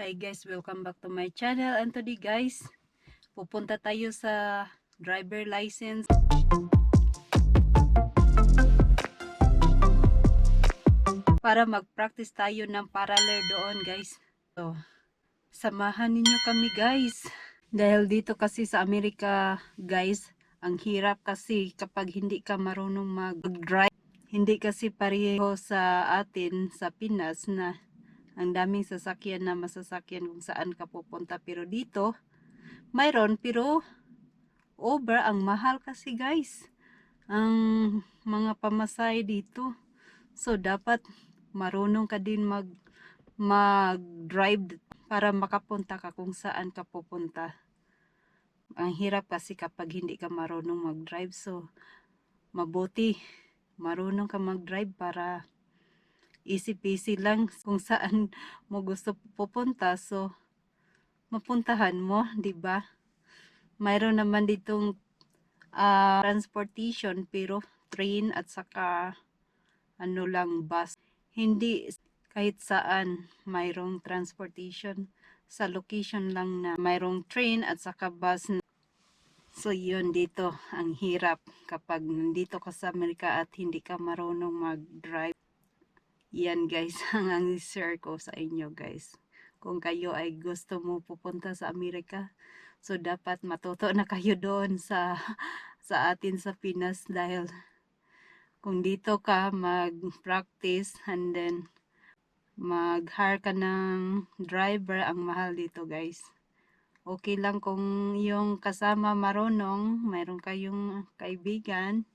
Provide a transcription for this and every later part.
Hi guys, welcome back to my channel. And today guys, pupunta tayo sa driver license para mag-practice tayo ng parallel doon, guys. So, samahan ninyo kami, guys. Dahil dito kasi sa Amerika, guys, ang hirap kasi kapag hindi ka marunong mag-drive. Hindi kasi pareho sa atin sa Pinas na ang daming sasakyan na masasakyan kung saan ka pupunta. Pero dito, mayroon, pero over ang mahal kasi, guys, ang mga pamasahe dito. So dapat marunong ka din mag-drive para makapunta ka kung saan ka pupunta. Ang hirap kasi kapag hindi ka marunong mag-drive. So mabuti marunong ka mag-drive para easy peasy lang kung saan mo gusto pupunta. So mapuntahan mo, 'di ba? Mayroon naman ditong transportation, pero train at saka ano lang, bus. Hindi kahit saan mayroong transportation. Sa location lang na mayroong train at saka bus. So yun dito, ang hirap kapag nandito ka sa Amerika at hindi ka marunong mag-drive. Yan guys, ang share ko sa inyo, guys. Kung kayo ay gusto mo pupunta sa Amerika, so dapat matuto na kayo doon sa atin sa Pinas dahil kung dito ka mag-practice and then mag-hire ka ng driver, ang mahal dito, guys. Okay lang kung yung kasama marunong, mayroon kayong kaibigan,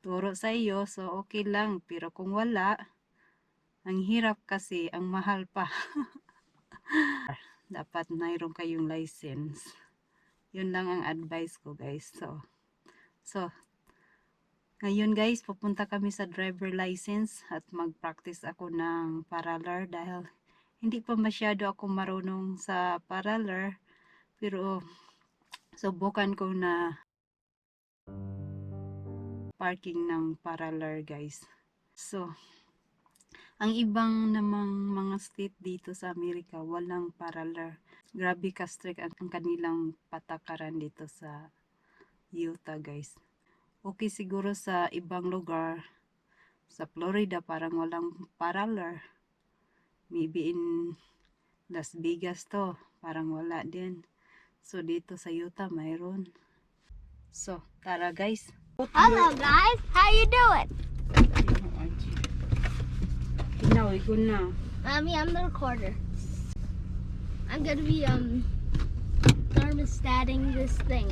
turo sa iyo, so okay lang. Pero kung wala, ang hirap kasi, ang mahal pa. Dapat mayroon kayong license. Yun lang ang advice ko, guys. So, ngayon guys, pupunta kami sa driver license at mag-practice ako ng parallel dahil hindi pa masyado ako marunong sa parallel, pero subukan ko na parking ng parallel, guys. So, ang ibang namang mga state dito sa Amerika, walang parallel. Grabe ka strict ang kanilang patakaran dito sa Utah, guys. Okay siguro sa ibang lugar. Sa Florida, parang walang parallel. Maybe in Las Vegas to, parang wala din. So dito sa Utah, mayroon. So, tara guys. Hello guys, how you doing? Now, we go now. Mommy, I'm the recorder. I'm gonna be thermostating this thing.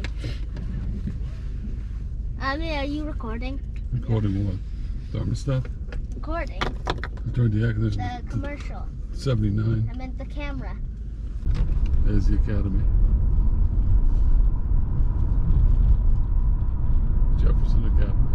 Mommy, are you recording? Recording what? Thermostat? Recording I turned the air conditioner the to commercial. 79. I meant the camera. There's the academy. Jefferson Academy.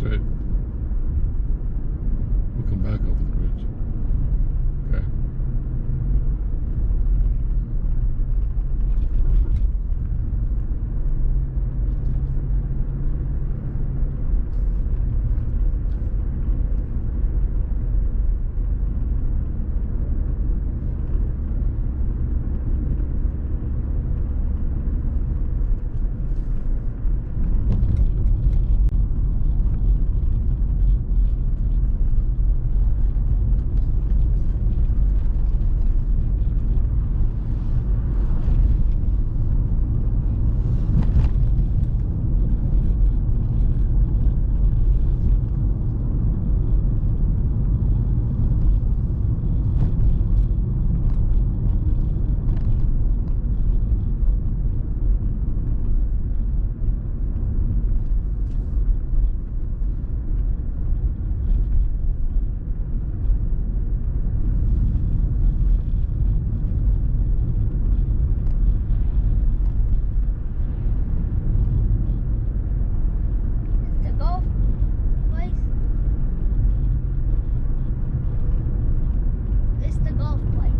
Straight. We'll come back over the bridge. Okay. Is the golf place? This the golf place.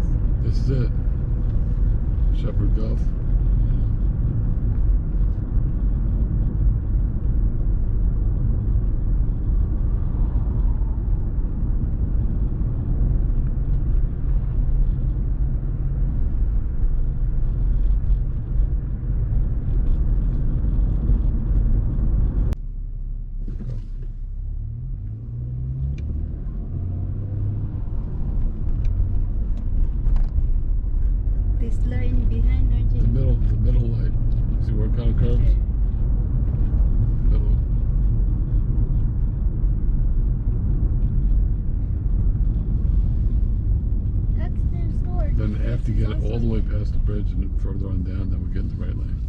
This is it. Shepherd Golf. Go. This line behind, The RJ. middle light. See where it kind of curves? Middle. That's their store. Then after you get it all the way past the bridge and then further on down, then we get in the right lane.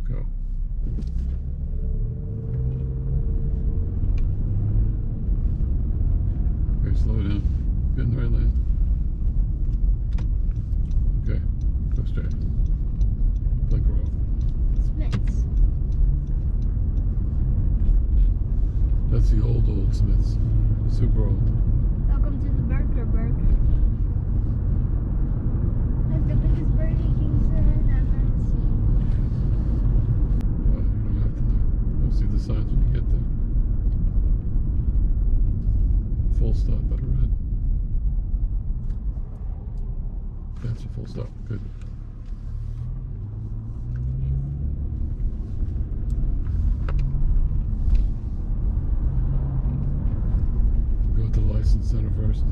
Go. Okay, slow down. Get in the right lane. Okay, go straight. Blinker off. Smiths. That's the old, old Smiths. Super old. Welcome to the Burger Burger. That's the biggest Burger King sign I've ever seen. Well, you don't have to know. You'll see the signs when you get there. Full stop at a red. That's a full stop. Good. Go to the license center first.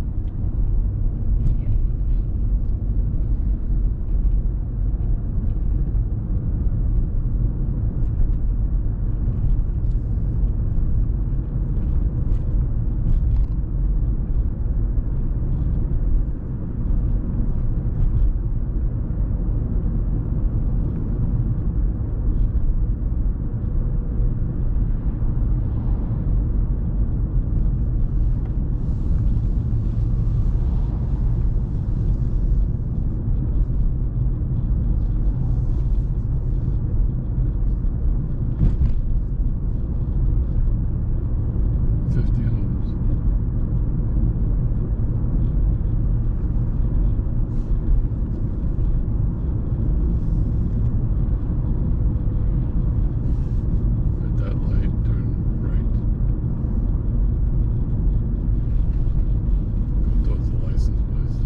50 homes. At that light, turn right. Go towards the license place.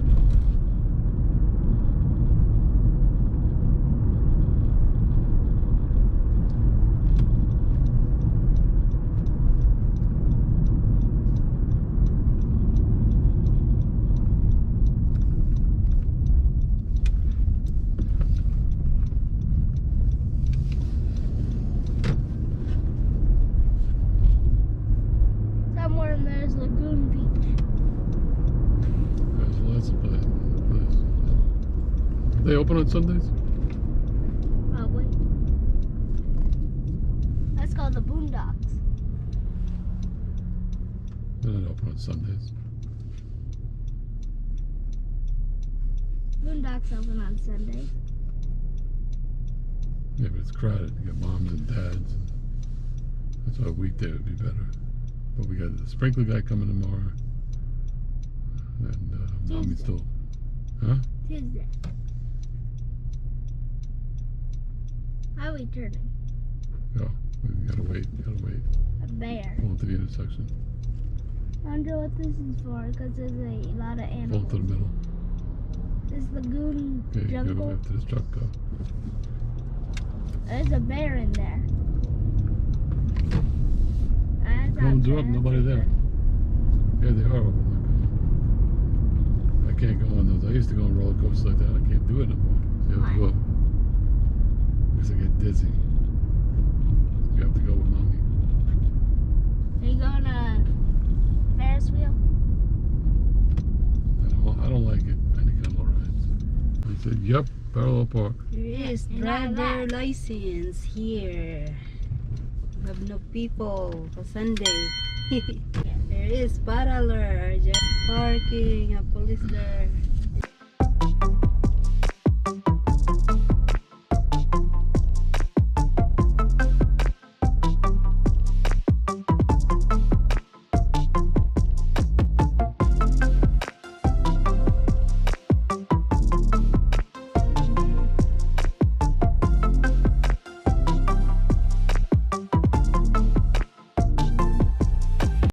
Somewhere in there is Lagoon Beach. There's lots of places. They open on Sundays? Probably. That's called the Boondocks. They're not open on Sundays. Boondocks open on Sundays. Yeah, but it's crowded. You got moms and dads. That's why a weekday would be better. But we got the sprinkler guy coming tomorrow. And mommy's Tuesday. still. Huh? Tuesday. How are we turning? Go. We gotta wait. Gotta wait. A bear. Pull into the intersection. I wonder what this is for because there's a lot of Pull animals. into the middle. This lagoon Okay, you gotta jungle. wait after this truck go. There's a bear in there. That's a Phones are up, bear. nobody there. Yeah, they are open. They're coming. I can't go on those. I used to go on roller coasters like that. I can't do it no more. So you have to go up. Because I get dizzy. You have to go with mommy. Are you going on a Ferris wheel? I don't like it. Any kind of rides. I said, "Yep, parallel park." There is And not driver license here. We have no people for Sunday. There is parallel parking, a police there.